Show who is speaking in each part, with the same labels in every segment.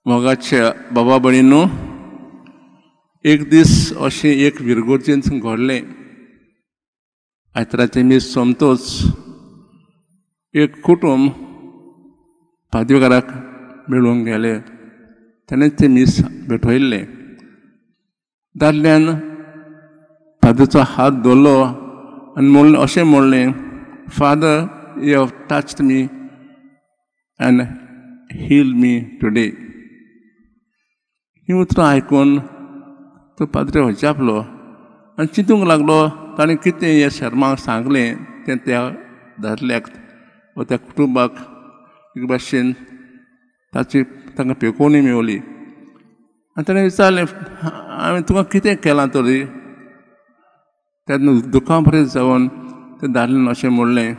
Speaker 1: मोगाच्या बाबा भयणीनो, एक दीस अशें एक विरगोर्जेंत घडलें. आयताराचें मीस सोमतोच एक कुटुंब पादवीकाराक मेळूंक गेलें. ताणें तें मीस भेटयल्लें. दादल्यान फादरचो हात धरलो आनी म्हणलें, अशें म्हणलें, Father, you have touched me and heal me today. हीं उतरां आयकून तो पाद्रे अजापलो आनी चिंतूंक लागलो ताणें कितें ह्या शर्माक सांगलें तें त्या दादल्याक वा त्या कुटुंबाक एक भाशेन ताची तांकां पेकोवणी मेवली. आनी ताणें विचारलें, हांवें तुका कितें केलां तरी? तेन्ना दुकां भरीत जावन त्या दादल्यान अशें म्हणलें,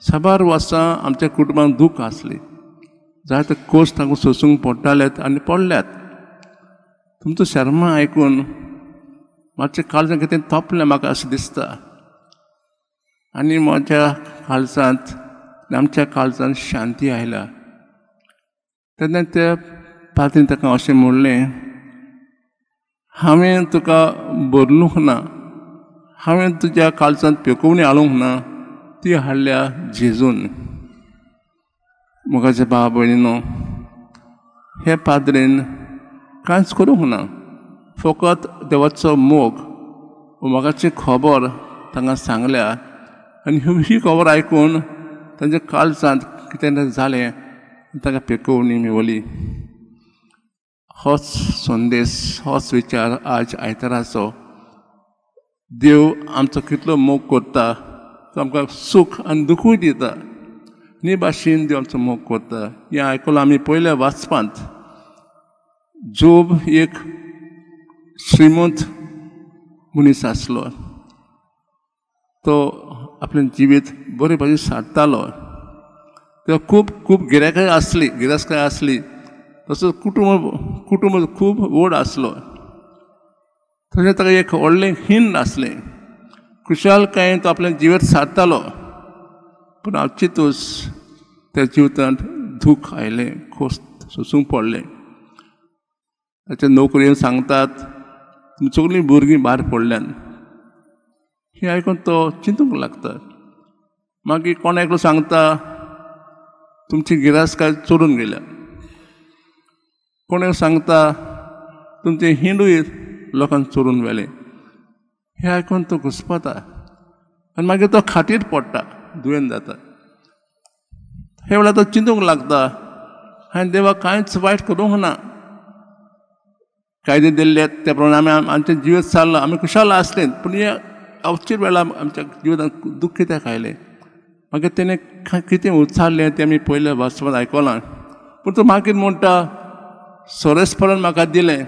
Speaker 1: साबार वर्सां आमच्या कुटुंबांत दूख आसली, जायते कश्ट तांकां सोंसूंक पडटालेत आनी पडल्यात. तुमचो शर्मा आयकून मातशें काळजांत कितें तोपलें म्हाका अशें दिसता आनी म्हज्या काळजांत, आमच्या काळजांत शांती आयल्या. तेन्ना त्या पाद्रीन ताका अशें म्हणलें, हांवें तुका बदलूंक ना, हांवें तुज्या काळजांत पेकोवणी हाडूंक ना, ती हाडल्या जेजून. मोगाचे भाव भयणीनो, हे पाद्रीन कांयच करूंक ना, फकत देवाचो मोग मोगाची खबर तांकां सांगल्या आनी ही खबर आयकून तांच्या काळजांत कितें जालें, तांकां पेकोवणी मेवली. होच संदेश, होच विचार आज आयताराचो. देव आमचो कितलो मोग करता, तो आमकां सूख आनी दुखूय दिता. न्ही भाशेन देव आमचो मोग करता हें आयकलां आमी पयल्या वाचपांत. जोब एक श्रीमंत मनीस आसलो, तो आपलें जिवीत बरे भाशेन सारतालो. तो खूब खूब गिरायकाय आसली, गिरेस्तकाय आसली, तसोच कुटुंब खूब व्हड आसलो. तशें ताका एक व्हडलें हिंड आसलें, खुशालकायेन तो आपलें जिवीत सारतालो. पूण अचितूच त्या जिवितांत दूख आयलें, खोस सोंसूंक पडलें. ताच्या नोकरेन सांगतात, तुमी सगळीं भुरगीं भायर पडल्यान. हें आयकून तो चिंतूंक लागता. मागीर कोण एकलो सांगता, तुमची गिरास्तकाय चोरून गेल्या. कोण सांगता, तुमचें हिंडूय लोकांक चोरून व्हेलें. हें आयकून तो घुस्पता आनी मागीर तो खाटीर पडटा, दुयेंत जाता. हे वेळार तो चिंतूंक लागता, हांवें देवाक कांयच वायट करूंक ना, कायदे दिल्ले त्या प्रमाणे आमी आमचें जिवीत सारलां, आमी खुशाल आसलें, पूण हे अवचीत वेळार आमच्या जिवितांत दूख कित्याक आयलें? मागीर तेणें कितें उच्चारलें तें आमी पयल्या वाचपांत आयकलां. पूण तो मागीर म्हणटा, सोरेसपरान म्हाका दिलें,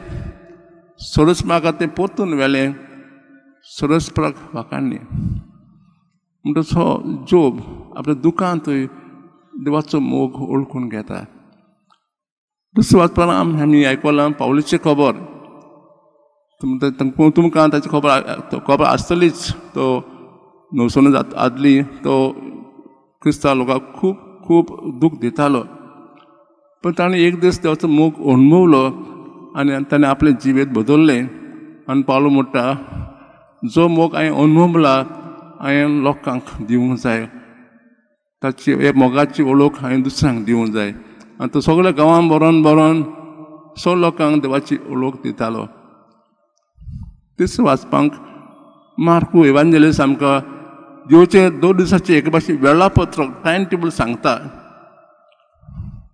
Speaker 1: सोरस म्हाका तें परतून व्हेलें, सोरसपराक वाखाणलें. म्हणटच हो जोब आपल्या दुकांतूय देवाचो मोग वळखून घेता. दुसरें वाचपान आमी आयकलां पावलीची खबर. तुमकां ताची खबर आसतलीच. तो नवसोन आदली तो क्रिस्तांव लोकांक खूब खूब दूख दितालो. पूण ताणें एक दीस देवाचो मोग अणभवलो आनी ताणें आपलें जिवीत बदल्लें. आनी पावलो म्हणटा, जो मोग हांवें अणभवला हांवें लोकांक दिवंक जाय, ताची हे मोगाची वळख हांवें दुसऱ्यांक दिवंक जाय. आनी तो सगळ्या गांवांत भरोन भरोन सगळ्या लोकांक देवाची वळख दितालो. तिसरें वाचपांक मार्कू इवांजेलिस्ट आमकां दिवचें 2 दिसाचें एक भाशेन वेळापत्रक, टायम टेबल सांगता.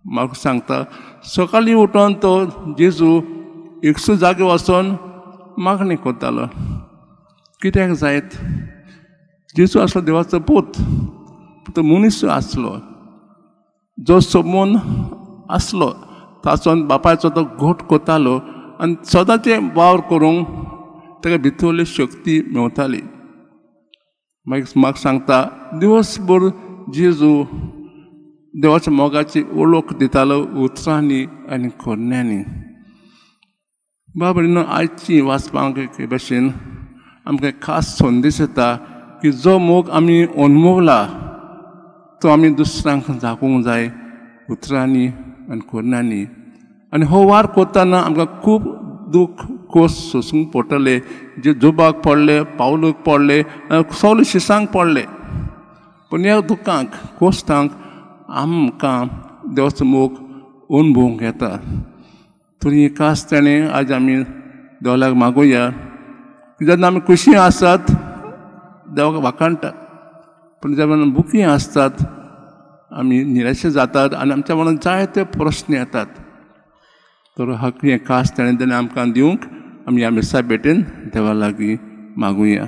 Speaker 1: म्हाका सांगता, सकाळीं उठोन तो जेजू एकसो जागे वचोन मागणी करतालो. कित्याक जायत? जेजू आसलो देवाचो पूत, तो मनीस आसलो, जो सोमून आसलो ताचो बापायचो तो घोट करतालो आनी सदांचें वावर करूंक ताका भितरली शक्ती मेवताली. मागीर म्हाका सांगता, दिवसभर जेजू देवाच्या मोगाची वळख दितालो उतरांनी आनी करण्यांनी. बाबा न्हू, आयची वाचपाक एके भाशेन आमकां खास संदेश येता की जो मोग आमी अणभवला तो आमी दुसऱ्यांक दाखोवंक जाय उतरांनी आनी करण्यांनी. आनी हो वार करतना आमकां खूब दुख्ख खोस सोंसूंक पडटले, जे जोबाक पडले, पावलूक पडले, सगळे शिसांक पडले. पूण ह्या दुख्खांक कोश्टांक आमकां देवाचो मोग अणभवूंक येता. तर ही खास ताणें आज आमी देवाक मागुया. जेन्ना आमी खुशी आसात देवाक वाखाणटात, पूण जेन्ना बुकी आसतात आमी निराशे जातात आनी आमच्या मनांत जायते प्रस्न येतात. तर हें खास ताणें आमकां दिवंक आमी ह्या मिसा भेटेन देवा लागीं मागुया.